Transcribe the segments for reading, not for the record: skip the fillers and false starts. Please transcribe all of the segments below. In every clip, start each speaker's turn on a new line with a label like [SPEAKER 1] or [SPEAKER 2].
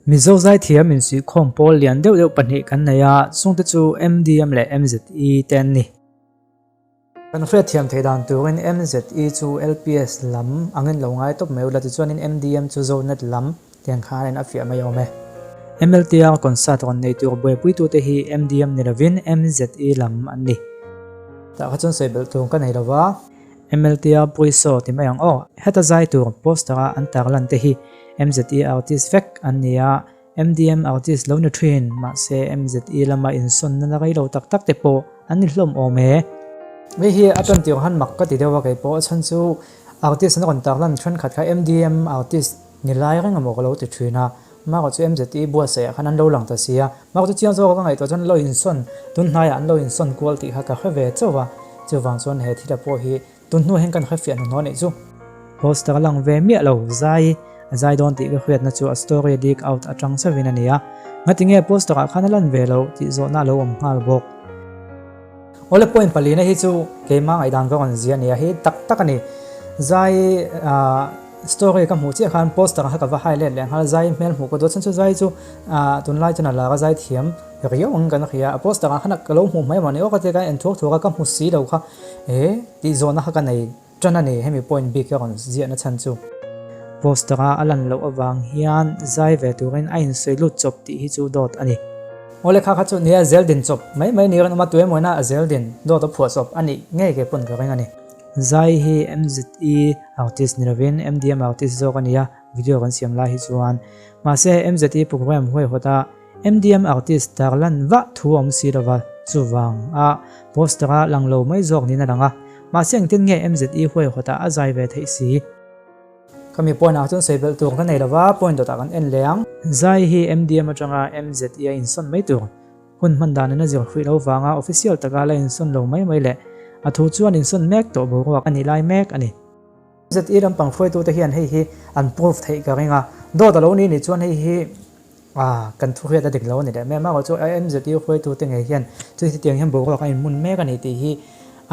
[SPEAKER 1] Mizo zaithiam insuihkhawm pawl lian deuh deuh pahnih kan nei a, chungte chu MDM leh MZE te an ni. Kan hriatthiam theih dan turin MZE chu LPS lam angin lo ngai tawp mai ula, tichuanin MDM chu Zonet lam tiang khanin a fiah mai awm e. MLTR concert rawn nei tur buaipuitute hi MDM ni lovin MZE lam an ni. Tah kha chuan sawi belh tur ka nei lova. MLTR Puisaw ti mai ang aw. Heta zai tur poster a an tarlan te hi MZE artist vek an ni a, MDM artist lo ni thin, mahse MZE lama insawnna la rei lo tak tak te pawh an ni hlawm awm e. Hei hi a tan tir han mak ka ti deuh a kei pawh a chhan chu artist an rawn tarlan thenkhat kha MDM artist ni lai reng emaw ka lo ti thin a, Mara chu MZE buatsaih ah khan an lo lang ta si a, Mara chu chiang zawk a ka ngaihtuah chuan an lo insawn, tun hnaiah an lo insawn kual tih kha ka hre ve chauh a, chuvang chuan he thila pawh hi tun hnu hian kan hre fiah hnuhnawh anih chu. Poster a lang ve miah lo, zai a zai dawn tih ka hriatna chu a story leak out atang chauhin a ni a, ngatinge poster ah khan a lan ve loh tih zawhna a lo awm nghal bawk. Awle point palina hi chu keimah ngaihdan ka rawn zia a nia hi tak tak a ni. Zai story ka hmuh chiah khan poster kha ka va highlight leh nghal zai hmel hmuh ka duh a chhan chu zai chu tunlai chuan a lar a zai thiam riau ang kan hria a poster ah khan ka lo hmuh mai mahni aw ka tia ka en thuak thuak a ka hmu si lo kha e tih zawhna kha ka nei Ṭan a ni, hemi point bik a rawn ziahna chhan chu. Poster a a lan loh avang hian zai ve turin a insawi lut chawp tih hi chu dawt a ni. Awle kha kha chu nia zel din chawp mai mai ni rawn awm a, tuemawina a zel din dawt a phuah chawp a nih ngei ke pawn ka ring a ni. Zai hi MZE artist ni lovin MDM artist zawk a ni a, video kan siam lai hi chuan. Mahse MZE program huaihawt a MDM artist tarlan vah thu a awm si lova, chuvang a poster a lang lo mai zawk niin a lang a, mahse engtin nge MZE huaihawtah a zai ve theih si? Khami point ah chuan sawi belh tur ka nei lova, point dawtah kan en leh ang. Zai hi MDM atanga MZE a insawn mai tur, hun hman danin a zir hruih lo vanga official taka la insawn lo mai mai leh a thu chuan insawn mek tawh boruak a nih lai mek a ni. MZE lampang hruaitute hian hei hi an proof theih ka ring a, dawt a lo ni nih chuan hei hi Ah, kan thu hriat a dik lo a ni leh mai a, amaherawhchu MZU hruaitute ngei hian chu hetiang hian boruak a inhmun mek a ni tih hi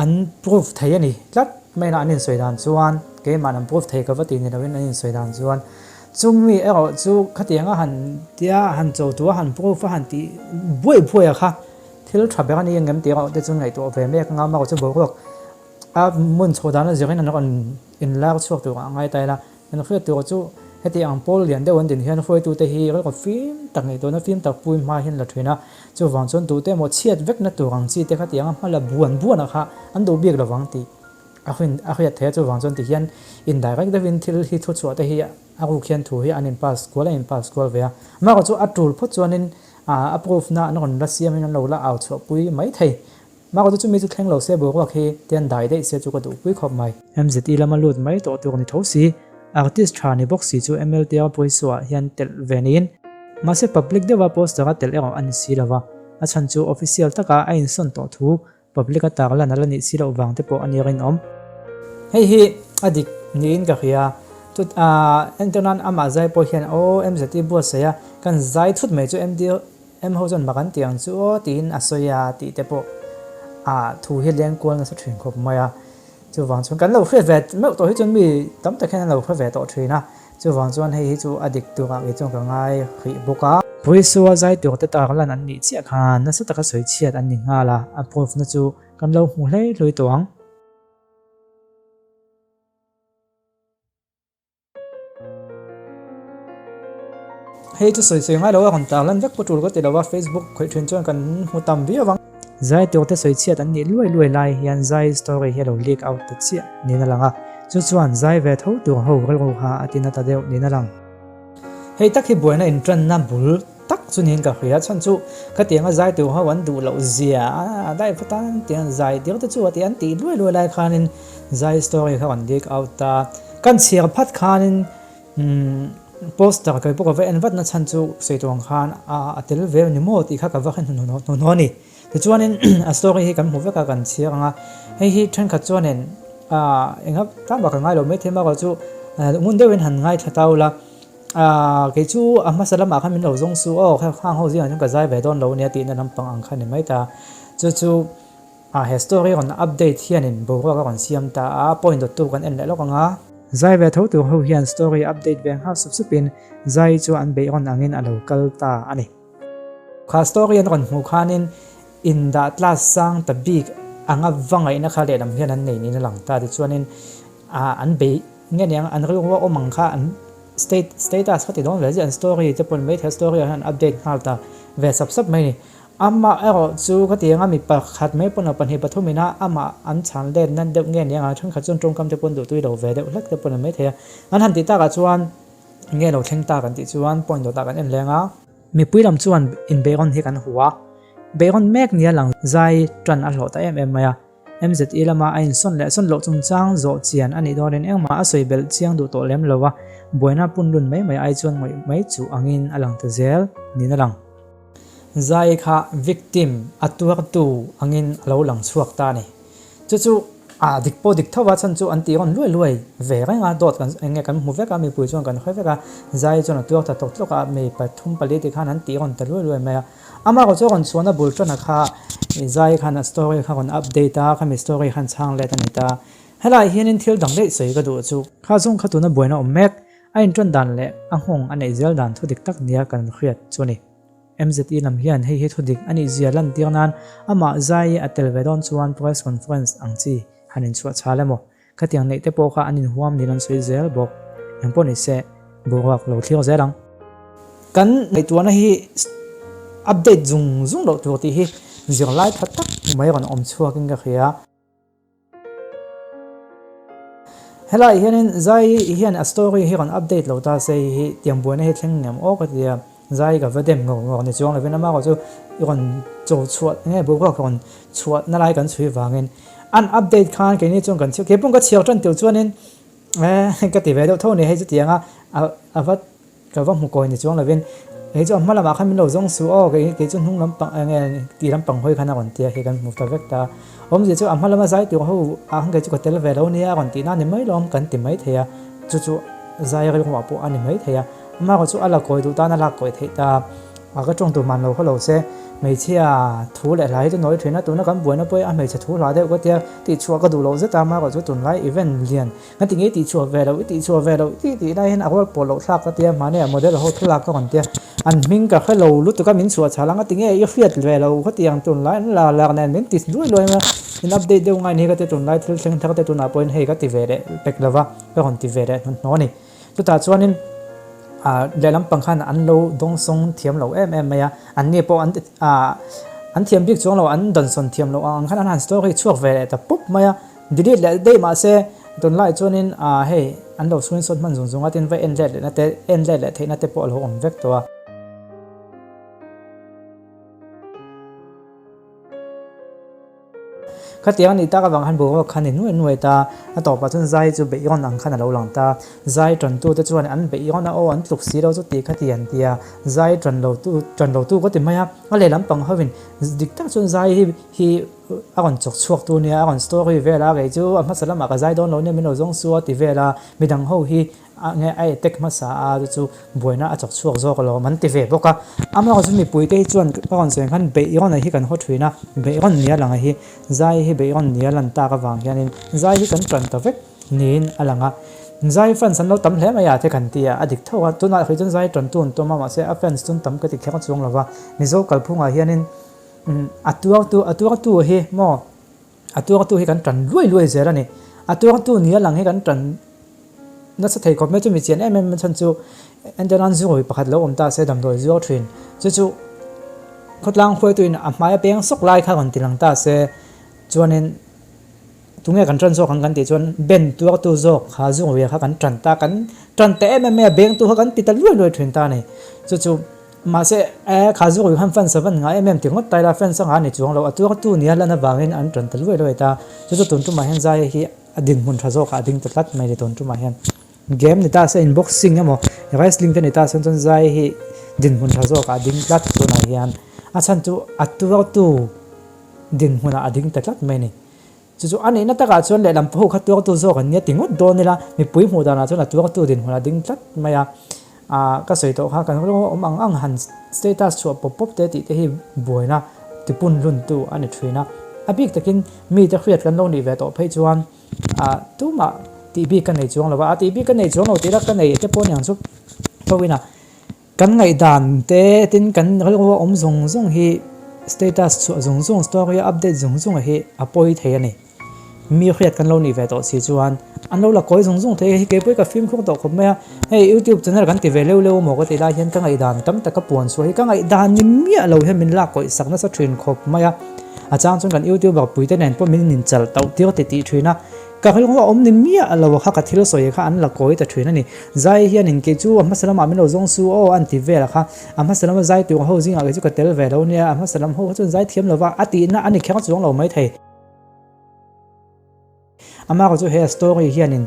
[SPEAKER 1] an proof thei a ni tlat mai a, an insawi dan chuan keimah an proof thei ka va tih ni loin an insawi dan chuan chumi erawh chu khatianga han tia han cho tua han proof a han tih buai buai a kha thil tha ber a ni ang em tih erawh te chu ngaihtuah ve mek anga amaherawhchu boruak a hmun chho dan a zirin an rawn inlar chhuak tur ah ngai ta ila. Kan hriat tur chu heti ang pawl lian deuh an din hian hruaitute hi rilru fim tak ngei tawhna fim tak pui hma hian la thin a, chuvang chuan tute emaw chhiat vekna tur ang chi te kha tianga hma la buan buan ah kha an duh bik lovang tih a hrin a hriat theih a, chuvang chuan ti hian in direct deuhin thil hi thuchhuah te hi a ruk hian thu hi an in pass kual a in pass kual ve a, amaherawhchu a tul phawt chuanin a proof na an rawn la siamin an lo la au chhuah pui mai thei. Mah chu chumi chu thleng lo se boruak hi tian dai daih se chu ka duhpui khawp mai. MZE lama lut mai tawh tur ni tho si, artist tha ni bawk si chu MLTR pawisuah hian telh ve niin. Mahse public deuha poster a telh erawh a ni si lova, a chhan chu official taka a insawn tawh thu public a tarlan a la nih si loh vang te pawh a ni rinawm. Hei hi a dik niin ka hria, chut entirnan amah zai pawh hian aw MZE buatsaih a kan zai thut mai chu MD Em ho chuan mak an ti ang chu aw tiin a sawi a tih te pawh a thu hi leng kual nasa thin khawp mai a. Chuvang chuan kan lo hriat ve meuh tawh hi chuan mi tam tak hian an lo hre ve tawh thin a. Chuvang chuan hei hi chu a dik turah kei chuan ka ngai hrih bawk a. Puisua zai tur te tar lan an nih chiah khan nasa taka sawi chhiat an ni nghal a, a proof na chu kan lo hmu hlei hlui tawh ang. Hei chu sawi sawi ngai lo a rawn tar lan vek pawh tul ka ti lo a, Facebook khawih thin chuan kan hmu tam viau ang. Zai tur te sawi chhiat an nih luai luai lai hian zai story hi a lo leak out ta chiah niin a lang a, chu chuan zai ve tho tur ho rilru kha a ti na ta deuh niin a lang. Hei tak hi buaina intanna bul tak chu niin ka hria, chhan chu khatianga zai tur ho an duh loh zia a daih vat a, tiang zai tir te chu a ti an tih luai luai lai khanin zai story kha rawn leak out a. Kan chhiar phat khanin poster ka pawh ka va en vat na chhan chu sawi tur ang khan a tel ve ni maw tih kha ka va hre hnuhnawh a ni. Tichuanin a story hi kan hmu vek a kan chhiar ang a, hei hi thenkhat chuanin enga tan bak ka ngai lo maithei amaherawh chu ngun deuhin han ngaithla ta ula kei chu a hmasa lamah khan min lo zawng suh aw khang ho zingah chuan ka zai ve dawn lo ania tihna lampang ang kha ni mai ta chu chu. A he story rawn update hianin boruak a rawn siam ta a, point dawttu kan en leh lawk ang a. Zai ve tho tur ho hian story update ve nghal sup supin zai chu an beih rawn angin a lo kal ta a ni. Kha story an rawn hmuh khanin indah class sang ta bik anga va ngaihna kha lehlam hian an nei niin a lang ta. Tichuanin an beih nge niang an rilru a awm ang kha an state status kha ti dawn ve ziah an story te pawhin maithei story ah hian an update nghal ta ve sap sap mai a ni. Amah erawh chu ka ti anga mi pakhat mai pawn lo pahnih pathum ina amah an chhan let nan deuh nge niang a thenkhat chuan tawngkam te pawn duhtui lo ve deuh hlek te pawn an mai thei a. An han tih takah chuan nge lo thleng ta kan tih chuan point dawtah kan en leng a. Mipui lam chuan inbeirawn hi kan hua. Beirawn mek nia lang zai tan a hlawh ta em em mai a. MZE lama a insawn leh sawn loh chungchang zawh chian a nih dawnin engmah a sawi belh chiang duh tawh lem lo a, buaina pun lun mai mai ai chuan ngawih mai chuh angin a lang ta zel niin a lang. Zai kha victim, a tuartu angin a lo lang chhuak ta a ni. Chu chu a dik pawh dik tho a, chhan chu an tih rawn luai luai ve reng a, dawt kan eng nge kan hmu vek a, mipui chuan kan hawi vek a, Zai chuan a tuar ta tawk tlawk a, mi pathum pali ti khan an tih rawn ta luai luai mai a. Amah chu a rawn chhuahna bul tana kha Zai khan a story kha rawn update a, khami story khan chhang let a ni ta. Helaiah hianin thil dang daih sawi ka duh chu. Kha zawng kha tuna buaina awm mek, a inṭawn dan leh a nghawng a neih zel dan thudik tak nia kan hriat chu a ni. MZE lam hian hei hi thudik a nih zia lantir nan amah Zai a tel ve dawn chuan press conference ang chi han inchhuah chhal emaw Khatiang neih te pawh kha an inhuam niin an sawi zel bawk. Eng pawh ni se, boruak lo thlir zel ang. Kan ngaihtuahna hi update zung zung loh tur tih hi zirlai tha tak mai rawn awm chhuakin ka hria. Helaiah hianin Zai hian a story hi rawn update lo ta se hei hi tiang buaina hi thleng ngem aw ka ti a. Zai ka va dem ngawr ngawr ni chuang lovin amarawh chu i rawn cho chhuah nge boruak rawn chhuah na lai kan chhui vangin an update khan keini chuan kan chhiar keipawh ka chhiar tan tir chuanin eh ka ti ve deuh tho ni hei chutiang a a va ka va hmu kawi ni chuang lovin kei chu a hma lamah khan min lo zawng suh aw kei kei chu hnung lampang eng nge ti lampang hawi khan a rawn ti a hei kan hmu ta vek ta awmzia chu a hma lama zai tur ho ah khan kei chu ka tel ve lo nia a rawn tih na ni mai lawm kan ti mai thei a chu chu zai rilruah pawh a ni mai thei a. Amah chu a la kawi duh tan a lak kawi theih ta. A ka tawng tur man lo khaw lo se, hmeichhia thu leh hla hi chu nawi thin a, tuna kan buaina pawh hi a hmeichhe thu hla deuh ka tia, tihchhuah ka duh loh zet a, amah chu tunlai event lian ka ti ngei tihchhuah ve loh, i tihchhuah ve loh tih tih lai hian a rual pawh loh thlak ka tia, mahni ah model ho thulak ka rawn tia, an hming ka hre lo lutuk a, min chhuah chhal ang a ti nge i hriat ve lo khatiang tunlai an la lak nen min ti luai luai mai a, in update deuh ngai ni hi ka tia tunlai thil thleng thar te tunah pawhin hei ka ti ve leh pek lova ka rawn ti ve leh hnuhnawh a ni. Chutah chuanin lehlam pang khan an lo dawngsawng thiam lo em em mai a, an ni pawh an an thiam bik chuang lo, an dawnsawn thiam loh ang khan an han story chhuak ve leh ta pup mai a, delete leh daih mah se tunlaiah chuanin hei an lo screenshot hman zung zung a tin va en let lehna te en let leh theihna te pawh a lo awm vek tawh a. Khatiang a nih tak avang khan boruak khan i nuai nuai ta, a tawpah chuan zai chu beihrawn ang khan a lo lang ta. Zai tantu te chuan an beihrawn a, aw an tluk si lo chu tih kha ti an ti a, zai tan lo tu tan lo tu ka ti mai a, a lehlam pang hovin dik tak chuan zai hi hi a rawn chawk chhuak tu nia, a rawn story vel a, kei chu a hmasa lamah ka zai dawn lo nia min lo zawng su a ti vel a, midang ho hi A nge a attack hmasa a chu chu buaina a chawk chhuak zawk alawm an ti ve bawk a. Amaherawhchu chu mipui te hi chuan ka rawn sawi ang khan beihrawn hi kan haw thin a, beihrawn nia lang hi zai hi beihrawn nia lan tak avang hianin zai hi kan tan ta vek niin a lang a. Zai fans an lo tam hle mai a te kan ti a, a dik tho a, tunah hrih chuan zai tantu an tum a mahse a fans chu an tam ka ti kher chuang lo va, Mizo kalphungah hianin a tuartu a tuartu hi maw A tuartu hi kan tan luai luai zel a ni. A tuartu nia lang hi kan tan nasa thei khawp mai chu mi chian em em chhan chu entirnan zurui pakhat lo awm ta se damdawi zuar thin chu chu khawtlang hruaituin a hmai a peng sawk lai kha rawn ti lang ta se chuanin tunge kan tan zawk ang kan tih chuan ben tuartu zawk kha zurui kha kan tan ta kan tan ta em em mai a bengtu kha kan ti ta luai luai thin ta a ni chu chu. Mahse, e, kha zu ui khan fans a van ngai em em ti ngawt ta ila, fans a ngah ni chuang lo, a tuartu nia lan avangin an tan ta luai luai ta. Chu chu tun tumah hian Zai hi a dinhmun tha zawkah a ding ta tlat mai ni tun tumah hian. Game ni ta se, in boxing emaw, wrestling te ni ta se chuan Zai hi dinhmun tha zawkah a ding tlat tunah hian. A chhan chu a tuartu dinhmunah a ding ta tlat mai ni. Chu chu a nihna takah chuan lehlam pawh kha tuartu zawk an nia ti ngawt dawn ila, mipui hmuh danah chuan a tuartu dinhmun a ding tlat mai a. Aah ka sawi tawh kha kan rilru awm ang ang han status chhuah pawp pawp te tih te hi buaina tipun hluntu a ni thin a. A bik takin mite hriat kan lo nih ve tawh phei chuan aah tumah Tih bik ka nei chuang lo a, a tih bik ka nei chuang lo tih la ka nei te pawh aniang chu tho ina kan ngaihdan te tin kan rilru a awm zawng zawng hi status chhuah zawng zawng story a update zawng zawng hi a pawi thei a ni. Mi hriat kan lo nih ve tawh si chuan an lo la kawi zawng zawng thei a hei keipawh hi ka fimkhur tawh khawp mai a, hei youtube channel kan ti ve leu leu amaw ka tih lai hian ka ngaihdan tam taka puan chhuah hi ka ngaihdan ni miah lo hian min lak kawih sak nasa thin khawp mai a, a chang chuan kan youtuber puite nen pawh min inchal tauh tir ti tih thin a. Ka rilru a awm ni miah lo kha ka thil sawi kha an la kawi ta thin a ni. Zai hianin kei chu a hmasa lamah min lo zawng su aw an ti vel a kha. A hmasa lama zai tur ho zingah kei chu ka tel ve lo nia, a hmasa lam ho kha chuan zai thiam lo va a tihna a ni kher chuang lo mai thei. Amah erawh chu he a story hianin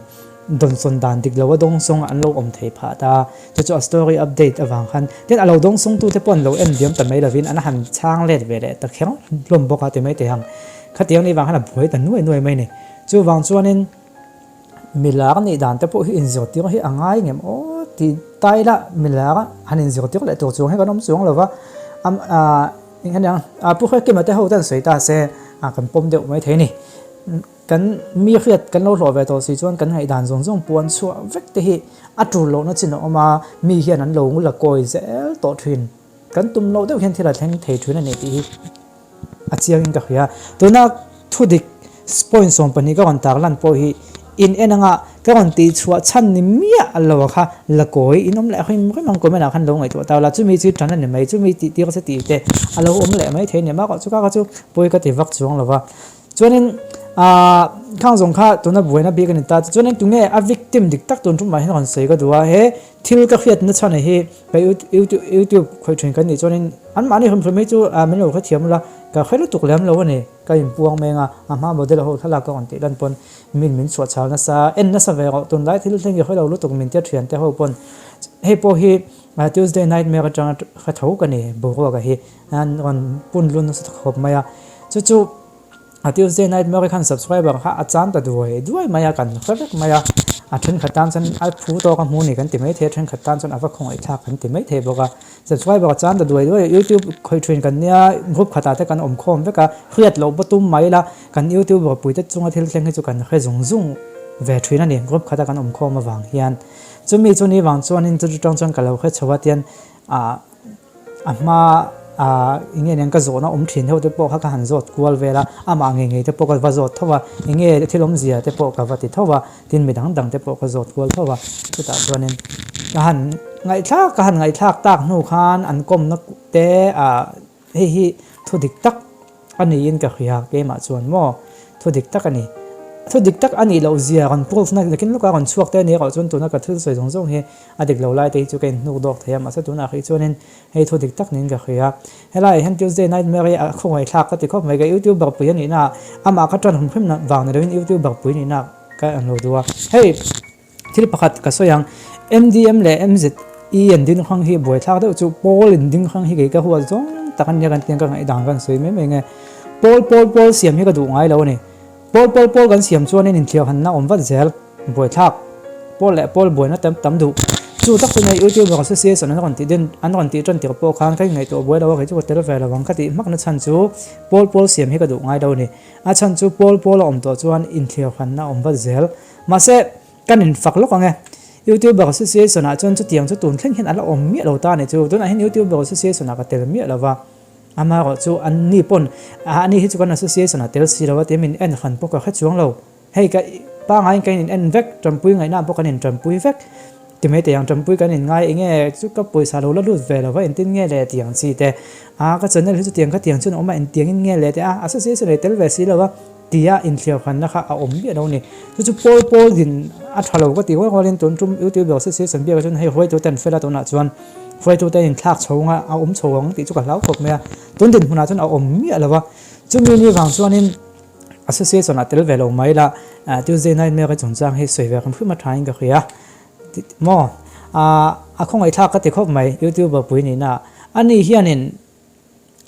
[SPEAKER 1] dawnsawn dan dik lo a dawngsawng an lo awm thei phah ta. Chu chu a story update avang khan tin a lo dawngsawngtute pawh an lo en diam ta mai lovin an han chhang let ve leh ta kher hlawm bawk a ti mai thei ang. Khatiang nih vang khan a buai ta nuai nuai mai a ni. Chuvang chuanin milar nih dan te pawh hi inzirtir hi a ngai ngem aw tih ta ila milar han inzirtir leh tur chuang hi kan awm chuang lo va, eng aniang Pu Hrekima te ho te an sawi ta se kan pawm deuh mai thei a ni. Kan mi hriat kan lo hlawh ve tawh si chuan kan ngaihdan zawng zawng puan chhuah vek te hi a tul lohna chin a awm a, mi hian an lo la kawi zel tawh thin. Kan tum loh deuh hian thil a thleng thei thin a ni tih hi. A chiangin ka hria. Tuna thudik point 12 ka rawn tarlan pawh hi in en anga ka rawn tihchhuah chhan ni miah lo kha la kawi in awm leh hrim hrim ang comment ah khan lo ngaihtuah ta ula chumi chu tan a ni mai chumi tih tir che tih te a lo awm leh mai thei a ni mah chu kha chu pawi ka ti vak chuang lo va chuanin ah khang zawng kha tuna buaina bik a ni ta chuanin tunge a victim dik tak tun tumah hian rawn sawi ka duh a he thil ka hriatna chhan hi Ka YouTube khawih thin kan nih chuanin anmahni hrim hrim hi chu min lo hrethiam ula, ka hre lutuk lem lo a ni. Ka inpuang meng a, a hma model ho thlalak ka rawn tih lan pawn min min chhuah chhal nasa, en nasa ve rawh, tunlai thil thleng i hre lo lutuk min tia thiante ho pawn hei pawh hi Tuesday Nightmare atanga hre tho ka ni boruaka hi an rawn pun lun nasa ta khawp mai a, chu chu. A Tuesday Night Mary khan subscriber kha a chan ta duai duai mai a, kan hre vek mai a, a thenkhat tan chuan a phu tawk a hmu ni kan ti mai thei a, thenkhat tan chuan a va khawngaih thlak kan ti mai thei bawk a, subscriber a chan ta duai duai a, YouTube khawih thin kan nia group khatah te kan awm khawm vek a, hriat loh pawh tum mai ila kan YouTuber puite chunga thil thleng hi chu kan hre zung zung ve thin a ni, group khata kan awm khawm avang hian chumi chu ni vang chuanin chu chutang chuan ka lo hre chho a tian ah. A hma ah eng nge nen ka zawhna awm thin deuh te pawh kha ka han zawt kual vel a, amah ngei ngei te pawh ka va zawt tho a, eng nge thil awmzia te pawh ka va ti tho a, tin mi dang dang te pawh ka zawt kual tho a, chutah chuanin ka han ngaihthlak ka han ngaihthlak tak hnu khan an kawmna te ah hei hi thu dik tak a niin ka hria keimah chuan maw thu dik tak a ni. Thu dik tak a nih loh zia rawn proof na nakin lawkah rawn chhuak te a ni erawh chuan tuna ka thil sawi zawng zawng hi A dik lo lai te hi chu ka inhnuk dawk thei a, mahse tunah hrih chuanin hei thu dik tak niin ka hria. Helaiah hian Tuesday Nightmare hi a khawngaihthlak ka ti khawp mai, ka YouTuber pui a nihna ah amah ka ṭan hum hrim vang ni loin YouTuber pui nihna ka en lo duh a. Hei thil pakhat ka sawi ang, MDM leh MZE an ding hrang hi buaithlak deuh chu pawl in ding hrang hi kei ka huat zawng tak a nia kan ti ang ka ngaihdan kan sawi mai mai nge. Pawl pawl pawl siam hi ka duh ngai lo a ni. Pawl pawl pawl kan siam chuanin inthiarhanna awm vat zel, buaithlak, pawl leh pawl buaina tam tam duh. Chu tak chu nei YouTuber Association an rawn tih din an rawn tih tan tir pawh khan ka inngaihtuah buai lo a, kei chu ka tel ve lo ang ka tih hmakna chhan chu pawl pawl siam hi ka duh ngai lo a ni. A chhan chu pawl pawl a awm tawh chuan inthiarhanna awm vat zel. Mahse, kan infak lawk ang e. YouTuber Association ah chuan chutiang chu tun thleng hian a la awm miah lo ta a ni chu. Tunah hian YouTuber Association ah ka tel miah lo va. Amaherawh chu an ni pawn a ni hi chu kan association ah tel si lo a ti min en han pawh ka hre chuang lo. Hei ka pangaiin kan in en vek, tanpui ngaihna pawh kan in tanpui vek ti mai thei ang, tanpui kan in ngai enge chu ka pawisa lo la lut ve lo va engtin nge le tiang chi te a ka channel hi chu tiang kha tiang chuan a awm a engtiang in nge le te a association ah i tel ve si lo a. Tia inthliarhanna kha a awm miah lo a ni. Chu chu pawl pawl din a tha lo ka ti rual rualin tun tum YouTuber Association biakah chuan hei hruaitute an fel a tunah chuan hruaitute an inthlak chho anga a awm chho ang tih chu ka hlau khawp mai a. Tun dinhmunah chuan a awm miah lo a. Chumi ni vang chuanin Association ah tel ve lo mai la Tuesday Nightmare chungchang hi sawi ve hrim hrim a thain ka hria. Maw a khawngaihthlak ka ti khawp mai YouTuber pui nihna ani hianin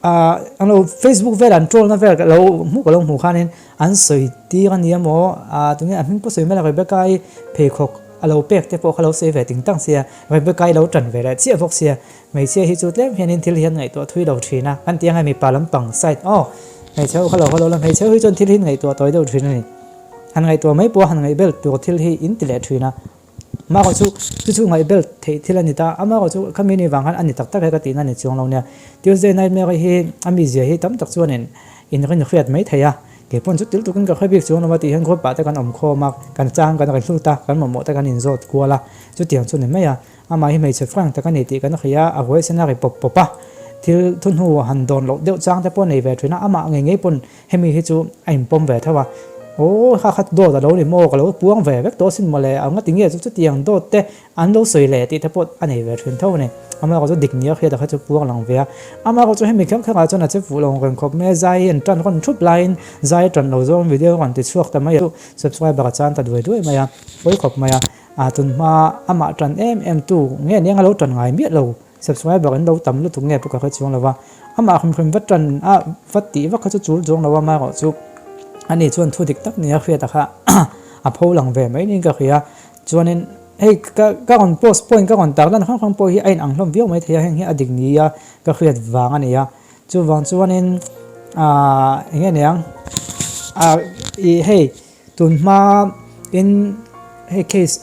[SPEAKER 1] Ah an lo Facebook vel an troll na vel ka lo hmuh ka lo hmuh khanin an sawi tir a nia maw ah tunge a hming pawh sawi mai lo Rebecca i pheikhawk a lo pek te pawh kha lo sawi ve ting tang sia Rebecca i lo tan ve leh chiah bawk sia hmeichhia hi chu tlem hianin thil hian ngaihtuah thui lo thin a kan tih ang e mipa lampang side aw hmeichhe ho kha lo haw lo la hmeichhe ho hi chuan thil hi an ngaihtuah tawi deuh thin a ni. Han ngaihtuah mai pawh a han ngaihbel tur thil hi in ti leh thin a. Amaherawh chu chu chu ngaihbel theih thil a ni ta. Amaherawh chu khami ni vang khan a ni tak tak he ka tihna a ni chuang lo nia. Tuesday Nightmare hi a mizia hi tam tak chuanin in rin hriat mai thei a. Kei pawn chu til tukin ka hre bik chuang lo a tih hian group ah te kan awm khawm a, kan chang kan ri hlut a, kan mamawh te kan inzawt kual a, chutiang chu ni mai a. Amah hi hmeichhe frank tak a ni tih kan hria a, a huaisen a ri pawp pawp a. Thil thuhnu han dawn loh deuh chang te pawh nei ve thin a, amah ngei ngei pawn Hemi hi chu a inpawm ve tho a, Aw kha kha dawt a lo ni maw, ka lo puang ve vek tawh asin mawle, a nga tinge chu chutiang dawt te an lo sawi leh tih te pawh a nei ve thin tho a ni. Amaherawh chu dik nia hriat a kha chu puang lang ve a, amaherawh chu hemi kher kher ah chuan a che fuh lo ang reng khawp mai a, zai hi an tan rawn thup laiin zai a tan lo zawng video rawn ti chhuak ta mai a, chu subscriber a chan ta duai duai mai a, pawi khawp mai a, a tunhma amah tan em em tu nge nia a lo tan ngai miah lo. Subscriber an lo tam lutuk nge pawh ka hre chuang lo va, amah hrim hrim va tan a va tih vak kha chu chul chuang lo a, amaherawh chu ani chuan thu dik tak nia hriata kha a pho lang ve mai niin ka hria. Chuanin hei ka ka rawn post point ka rawn tar lan hrang hrang pawh hi a inang hlawm viau mai thei a, heng hi a dik nia ka hriat vang a ni a. Chuvang chuanin aah eng nge niang ah ih hei tun hma in hei case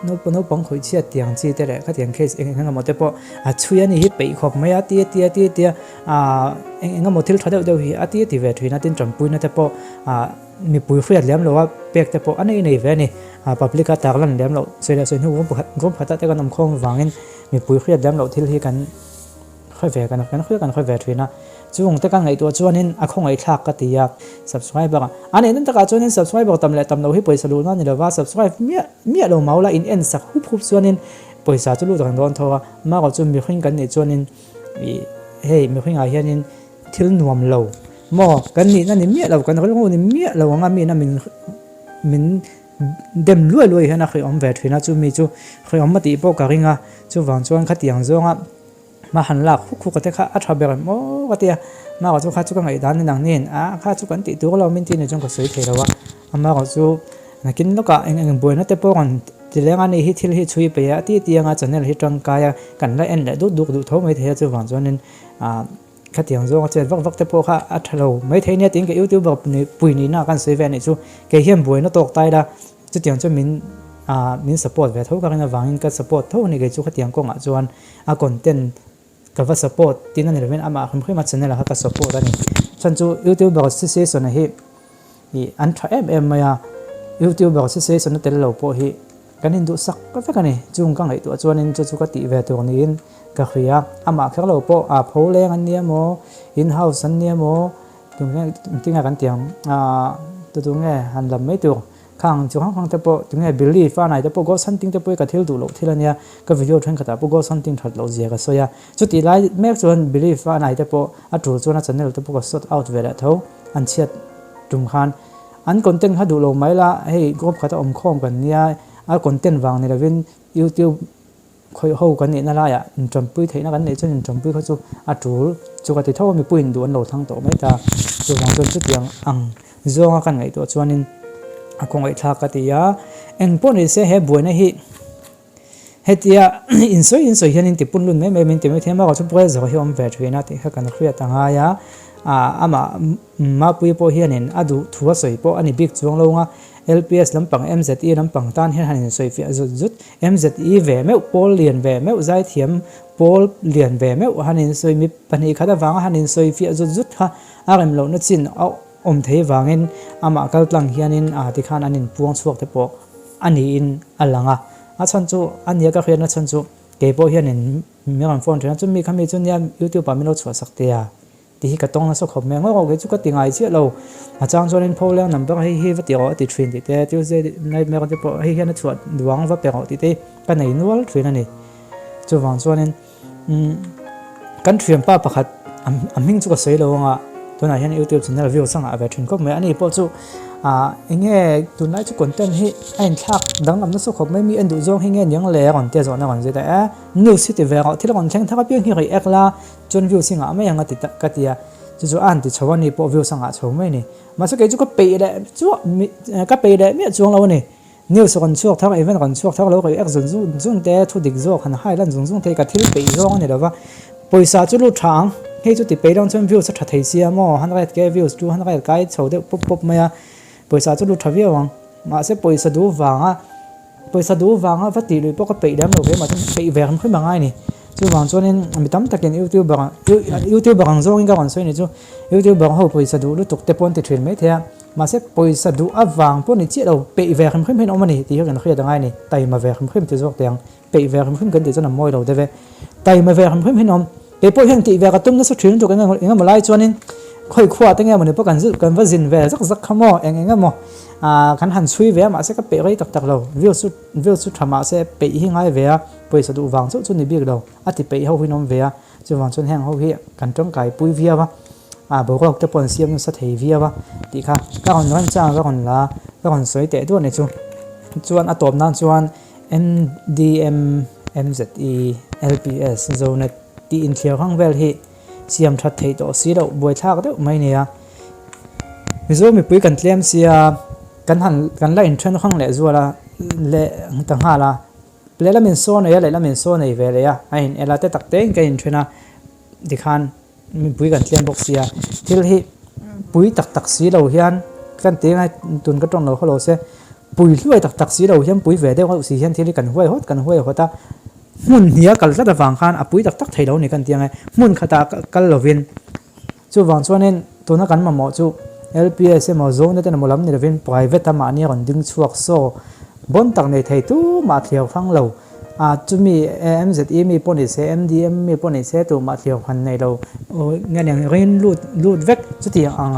[SPEAKER 1] Naupang naupang khawih chhiat tiang chi te leh khatiang case eng eng emaw te pawh a chhui a ni hi peih khawp mai a ti a ti a ti a ti a aah eng eng emaw thil tha deuh deuh hi a ti a ti ve thin a tin tanpuina te pawh aah mipui hriat lem lo a pek te pawh a nei nei ve a ni ah public a tar lan lem loh sawi leh sawi hnu group pakhat group khatah te kan awm khawm avangin mipui hriat lem loh thil hi kan Hre ve kan kan hria kan hre ve thin a, chung te kan ngaihtuah chuanin a khawngaihthlak ka ti a, subscriber a neih nan takah chuanin subscriber tam leh tam lo hi pawisa luhna a ni lova, subscribe miah miah lo mau la in en sak hup hup chuanin pawisa chu lut reng dawn tho a, marawh chu mihring kan nih chuanin ih hei mihringah hianin thil nuam lo maw kan nihna ni miah lo kan rilru ni miah lo anga mi ina min min dem luai luai hian a hrehawm ve thin a, chumi chu hrehawm a tih pawh ka ring a, chuvang chuan khatiang zawnga. Hma han lak huk huk a te kha a tha ber em aw ka ti a, amaherawh chu kha chu ka ngaihdan ni nang nen a kha chu kan tih tur lo min ti ni chuan ka sawi thei lo a, amaherawh chu nakin lawkah eng eng buaina te pawh rawn ti leng a ni hi thil hi chhui peih a ti ti anga channel hi tangkai a kan la en leh duk duk duh tho mai thei a chuvang chuanin ah khatiang zawnga chet vak vak te pawh kha a tha lo mai thei nia tiin ka youtuber pui nihna kan sawi ve a nih chu kei hian buaina tawk tai la. Chutiang chuan min ah min support ve tho ka rin avangin ka support tho a ni kei chu khatiang kawngah chuan a content ka va support tin a ni lovin amah hrim hrim a channel ah kha ka support a ni. Chhan chu youtuber association a hi ih an tha em em mai a, youtuber association a tel lo pawh hi kan induhsak vek a ni. Chung ka ngaihtuah chuanin chu chu ka tih ve tur niin ka hria. Amah kher lo pawh ah pho leng an nia maw, in house an nia maw, tunge kan tih ang ah tunge han lam mai tur. Khang chu hrang hrang te pawh tunge Billy Fanai te pawh Ghost Hunting te pawh hi ka thil duh loh thil a nia, ka video thenkhatah pawh Ghost Hunting that loh zia ka sawi a, chutih lai mek chuan Billy Fanai te pawh a tul chuan a channel te pawh ka sort out ve leh tho, an chhiat tum khan an content kha duh lo mai la, hei group khat a awm khawm kan nia, a content vang ni lovin YouTube Khawih ho kan nihna laiah inṭampui theihna kan neih chuan inṭampui kha chu a ṭul chu ka ti tho a, mipuiin duh an lo thlang tawh mai ta. Chuvang chuan chutiang ang zawnga kan ngaihtuah chuanin a khawngaihthlak ka ti a, eng pawh ni se he buaina hi hetia insawi insawi hian in tipun lun mai mai min ti mai thei a, amaherawhchu pressure hi a awm ve ṭhin a tih kha kan hriat a ngai a, amah Mapuii pawh hianin a duh thu a sawi pawh a ni bik chuang lo nga, LPS lampang MZE lampang tan hian han insawifiah zut zut, MZE ve meuh, pawl lian ve meuh, zaithiam pawl lian ve meuh han insawi mi pahnih khat avanga han insawifiah zut zut kha a rem lohna chin a awm thei vangin amah kal tlang hianin aa tikhan an inpuang chhuak te pawh a niin a lang a. A chhan chu a nia ka hriatna chhan chu kei pawh hianin min rawn phone thin a, chumi kha mi chu nia YouTube ah min lo chhuahsak teh a. Ti hi ka tawng nasa khawp mai ngawk kei chu ka ti ngai chiah lo. A chang chuanin pho leng number hei hi va ti rawh a ti thin tih te, Tuesday nightmare te pawh hei hian a chhuah duang va pe rawh tih te hi ka nei nual thin a ni. Chuvang chuanin umm kan thianpa pakhat a hming chu ka sawi lo anga tunah hian youtube channel view changah ve thin khawp mai. Ani pawh chu ah eng nge tunlai chu content hi a inthlak danglam nasa khawp mai mi en duh zawng hi nge niang le a rawn tia zawhna a rawn zet a, e news hi ti ve rawh thil rawn thleng thar apiang hi react la. Chuan views hi ngah mai ang a ti ta ka ti a, chu chu a han ti chho a ni pawh views a ngah chho mai a ni. Mahse kei chu ka peih leh chuah ka peih leh miah chuang lo a ni. News rawn chhuak thar, event rawn chhuak thar lo react zung zung zung te, thu dik zawk han hai lan zung zung te hi ka thil peih zawng a ni lo va. Pawisa chu lut tha ang, hei chu ti peih lo chuan views a tha thei sia maw, 100k views, 200 kai chho deuh pawp pawp mai a, pawisa chu lut tha viau ang. Mahse pawisa duh vanga pawisa duh vanga va tih lui pawh ka peih lem lo ve mahse peih ve hrim hrim a ngai a ni. Chuvang chuanin mi tam takin youtuber youtuber ang zawngin ka rawn sawi ni chu youtuber ho pawisa duh lutuk te pawh an ti thin maithei a mahse pawisa duh avang pawh ni chiah lo peih ve hrim hrim hian awm a ni tih hi kan hriat a ngai a ni. Taima ve hrim hrim ti zawk teh ang. Peih ve hrim hrim kan tih chuan a mawi lo deuh e. Taima ve hrim hrim hi an awm. Kei pawh hian tih ve ka tum nasa thin lutuk eng emaw lai chuanin khawi khuah te nge mawni pawh kan zilh kan va zin ve zak zak kha maw eng eng emaw ah kan han chhui ve a mahse ka peih rei tak tak lo. Views chu views chu tha mahse peih hi ngai ve a pawisa duh vang chauh chu ni bik lo a ti peih ho hi an awm ve a chuvang chuan heng ho hi kan tangkai pui viau a ah boruak te pawh an siam nasa thei viau a tih kha ka rawn remchang ka rawn la ka rawn sawi teh duah ni chu chuan a tawp nan chuan MDM, MZE, LPS, Zonet tih inthliar hrang vel hi siam that theih tawh si loh buaithlak deuh mai nia. Mizo mipui kan tlem sia kan han kan la inthen hrang leh zual a leh ta nghal a, lehlam in saw nei a lehlam in saw nei ve leh a, a in el a te tak tein kan inthen a tikhan Mipui kan tlem bawk sia, thil hi pui tak tak si lo hian kan ti ngai tun ka tawng lo khaw lo se, pui hluai tak tak si lo hian pui ve deuh hauh si hian thil hi kan huai hawt kan huai hawt a, hmun hnia kal tlat avang khan a pui tak tak thei lo a ni kan ti ang e, hmun khatah kal lovin chuvang chuanin tuna kan mamawh chu LPS emaw Zonet emaw lam ni lovin private a mahni a rawn ding chhuak saw bawn tak nei thei tumah thliau hrang lo. A chumi MZE mi pawh ni se, MDM mi pawh ni se tumah thliau han nei lo. Nge niang rin lut lut vek chutiang ang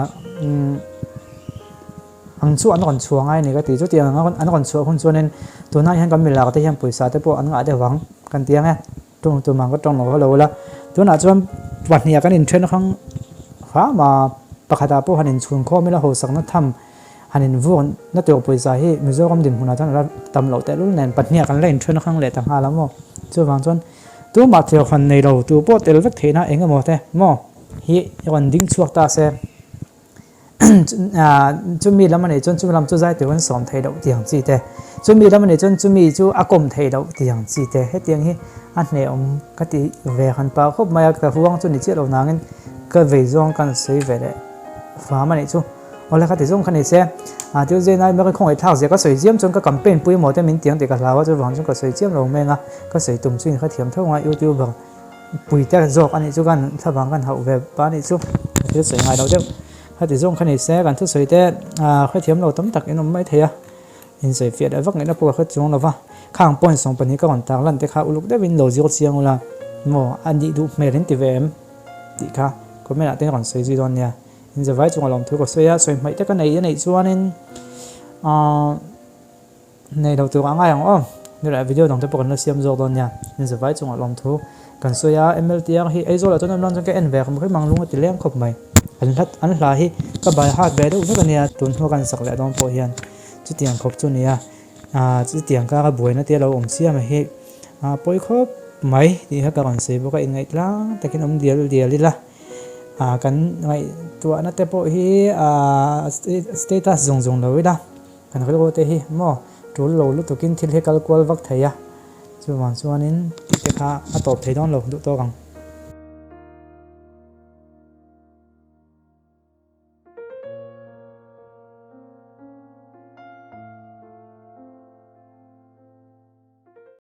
[SPEAKER 1] ang chu an rawn chhuah ngai a ni ka ti. Chutiang ang an rawn chhuah hun chuanin tunah hian kan milak te hian pawisa te pawh an ngah deuh ang kan ti ang e. Tum tumah ka tawng lo haw lo la. Tunah chuan pahniha kan inthen hrang hram a, pakhatah pawh han inchhun khawm ila hawsakna tham Han invuak na tur pawisa hi Mizoram dinhmunah chuan a la tam loh tehlul nen pahniha kan la inthen hrang leh ta nghal a maw? Chuvang chuan tumah thirhran nei lo tu pawh tel vek theihna eng emaw te maw hi rawn ding chhuak ta se chumi lam a nih chuan chumi lam chu zai tur an sawm theih loh tih ang chi te, chumi lam a nih chuan chumi chu a kawm theih loh tih ang chi te hetiang hi a hnehawm ka ti ve han pah khawp mai a, ka huang chu ni chiah lo nangin ka vei zawng kan sawi ve leh fam a nih chu. Awle kha ti zawng kha ni se, a Tuesday night mary khawngaih thlak zia ka sawi chiam chuan ka campaign pui maw te min tiang tih ka hlau a chuvang chuan ka sawi chiam lo meng a, ka sawi tum chu in kha thiam tho anga youtuber pui te zawk a nih chu kan thlavang kan hauh ve pa a nih chu ka thil sawi ngai lo deuh kha ti zawng kha ni se kan thusawi te hrethiam lo tam tak in awm mai thei a, in sawi fiah leh vak ngaihna pawh ka hre chuang lo va, khang point 12 ka rawn tar lan te kha uluk deuhin lo zir chiang ula maw a nih duh hmel in ti ve em tih kha comment ah te rawn sawi zui dawn nia. Inzavai chunga lawmthu ka sawi a, sawi hmaih te ka nei a neih chuanin aaa nei lo tur a ngai ang aw. Nilai video dang te pawh kan la siam zawk dawn nia. Inzavai chunga lawmthu kan sawi a, MLTR hi Aizawl ah chuan awm chuan ka en ve hrim hrim ang lung a ti leng khawp mai. An hla an hla hi ka by heart ve deuh vek a nia, tun hnu kan sak leh dawn pawh hian chutiang khawp chu nia. Aaa chutiang kara buaina te a lo awm chiam a hi a pawi khawp mai tih kha ka rawn sawi bawk a, inngaih tlang takin awm dial dial ila. Ah kan ngaihtuahna te pawh hi ah status zawng zawng lo ila kan rilru te hi maw tul lo lutukin thil hi kal kual vak thei a chuvang chuanin tih te kha a tawp thei dawn lo duh tawk ang.